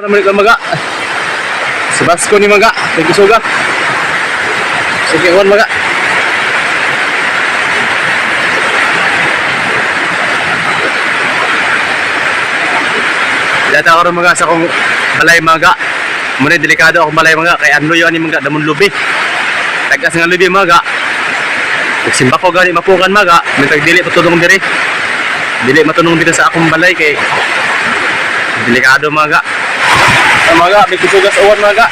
Naman ikaw, maga. Si Basco ni, maga. Nagkusuga. Sige, uwan, maga. Data ako ron, maga, sa akong balay, maga. Muna delikado akong balay, maga. Kay anlo yun ni, maga, damon lubi. Tagas nga lubi, maga. Nagsimba ko gani mapukan, maga. May tagdili patulong diri. Dili matunong dito sa akong balay kay delikado, maga. Ang maga, may kusugas uwan, maga.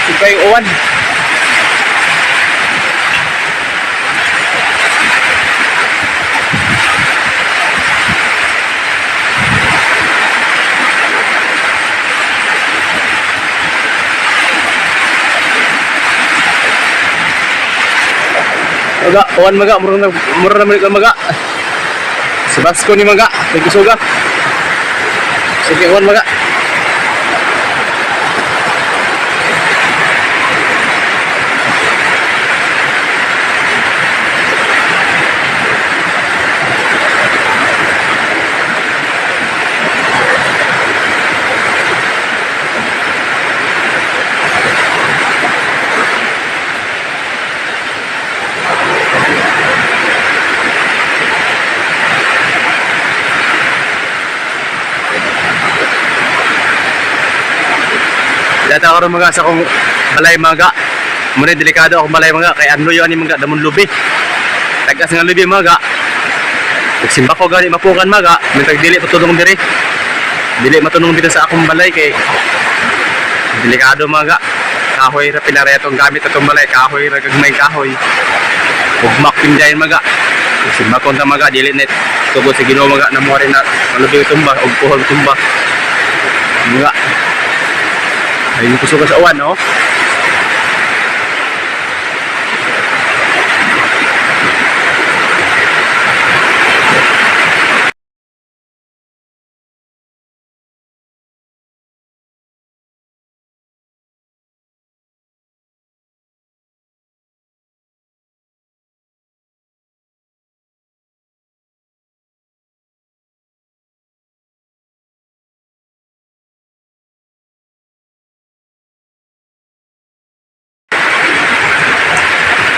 Sugay yung uwan. Maga, uwan, maga, mura na maga, maga. Si Basco ni, maga, may kusuga. Sige, uwan, maga. Data ako ron, maga, sa akong balay, maga. Muna delikado akong balay, maga kay anlo yun ni, maga, damon lubi. Tagas nga lubi, maga. Nagsimba ko gani mapukan, maga. May tagdili patulong diri. Dili matunong dito sa akong balay kay delikado, maga. Kahoy ra pinare atong gamit atong balay, kahoy ra, gagmay kahoy. Ugmak pindayon, maga. Nagsimba ko ta, maga, dili net tugod sa Ginoo, maga, namuha rin na malubi tumba og puhol tumba. Maga. Ay, yung kusugan sa uwan, no?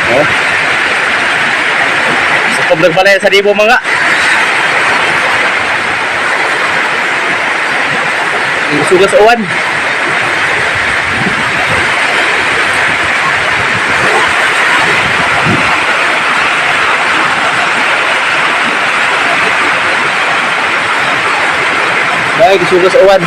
Oh. Sa kublog balay sa dibo, mga. Yung kusugan sa uwan. Ay, kusugan sa uwan.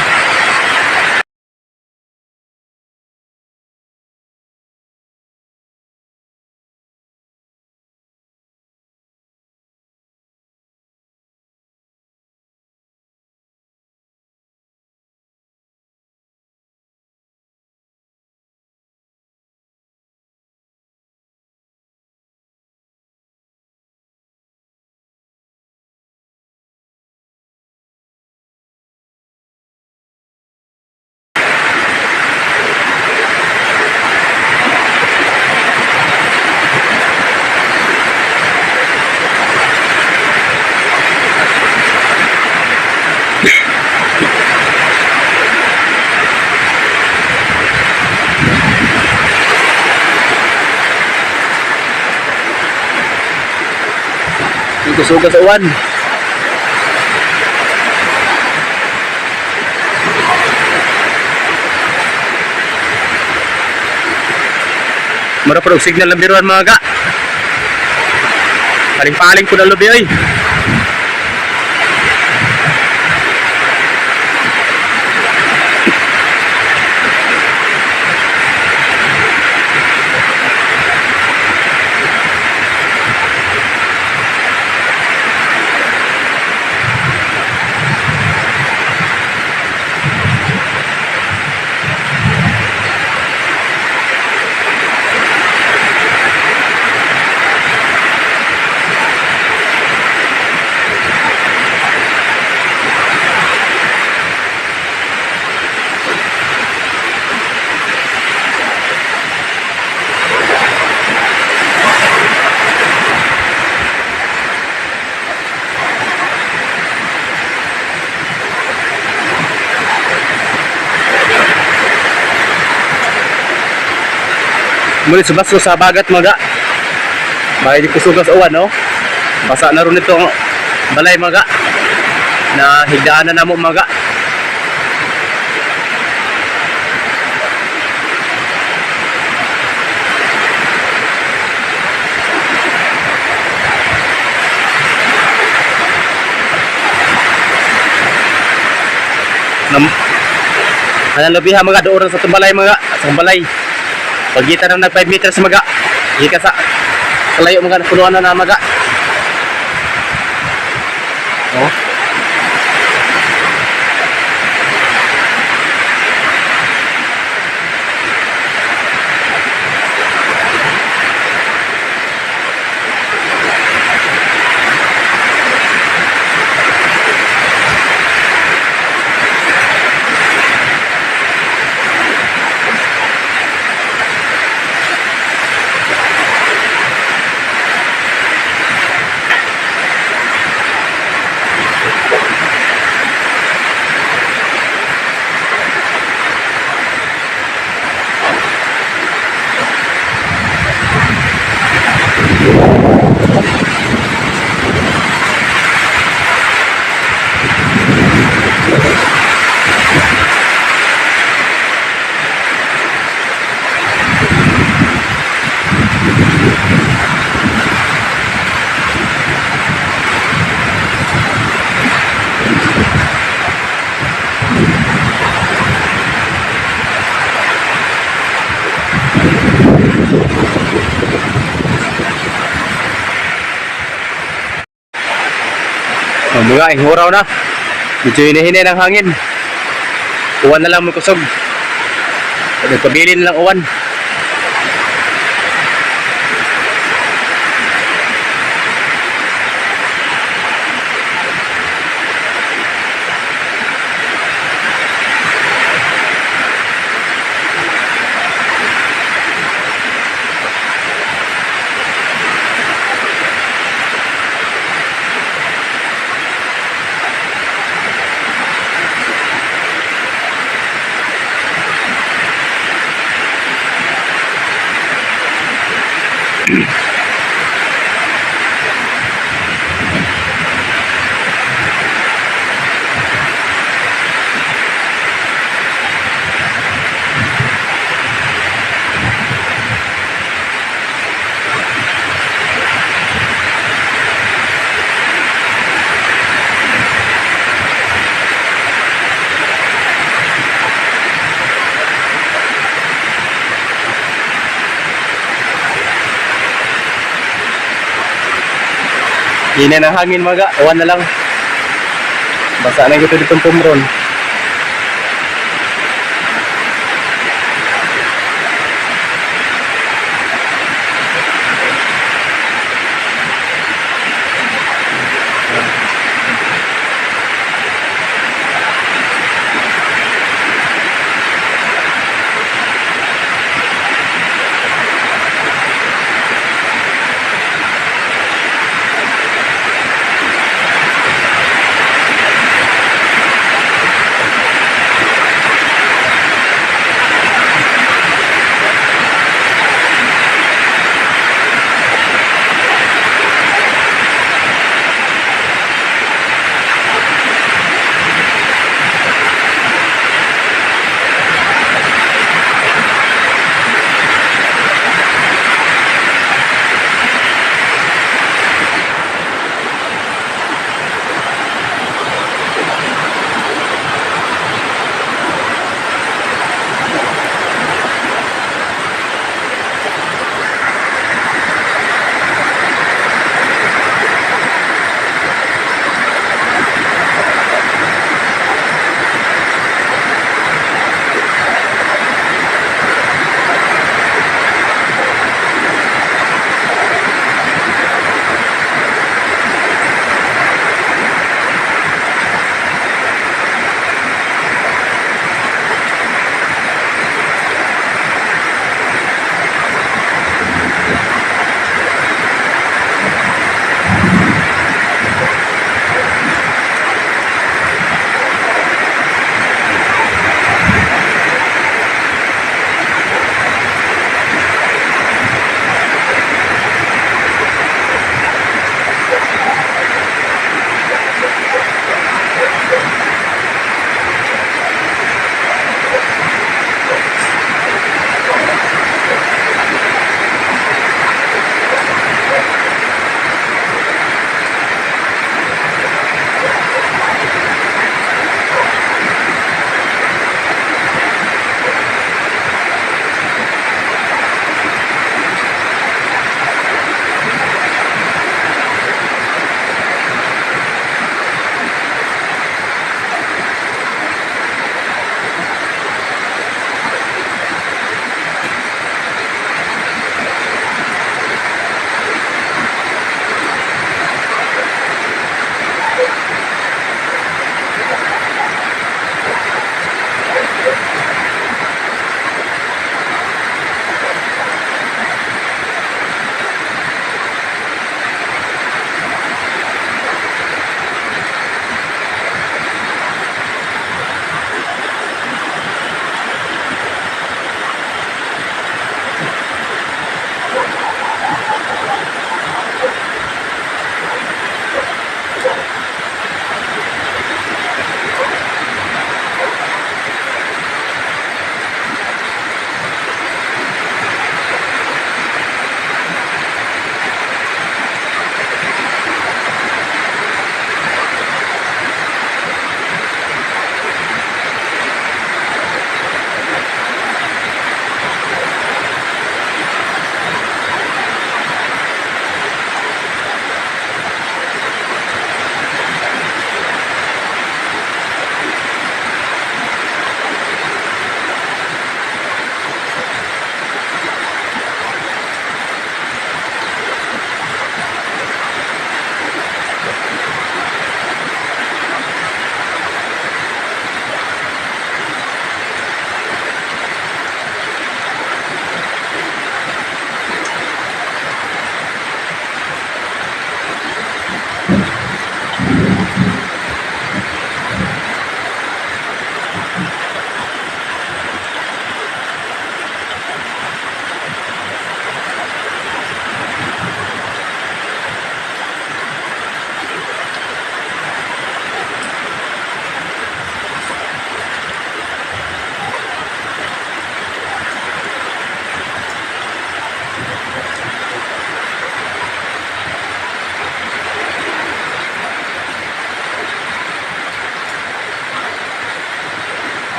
Yung kusugan sa uwan. Mura pa signal ng biruan, mga ga. Paling-paling po na lubi ay. Muli subaso sa bagat mga. Bakit di kusugas uwan, no? Basa na ron ito ang balay mga. Na higdaan na namo mga. Nam Anang labiha mga doon sa tumbalay mga sa balay. Pagitan ng nag 5 meters mga. Gikan sa kalayo mga napunuan na na mga. Oh. Oh, mga inguraw na. Medyo hinihinay ng hangin. Uwan na lang may kusog. Nagpabilin lang uwan. Hinay ng hangin mga. Uwan na lang. Basa na gito ditong pumron.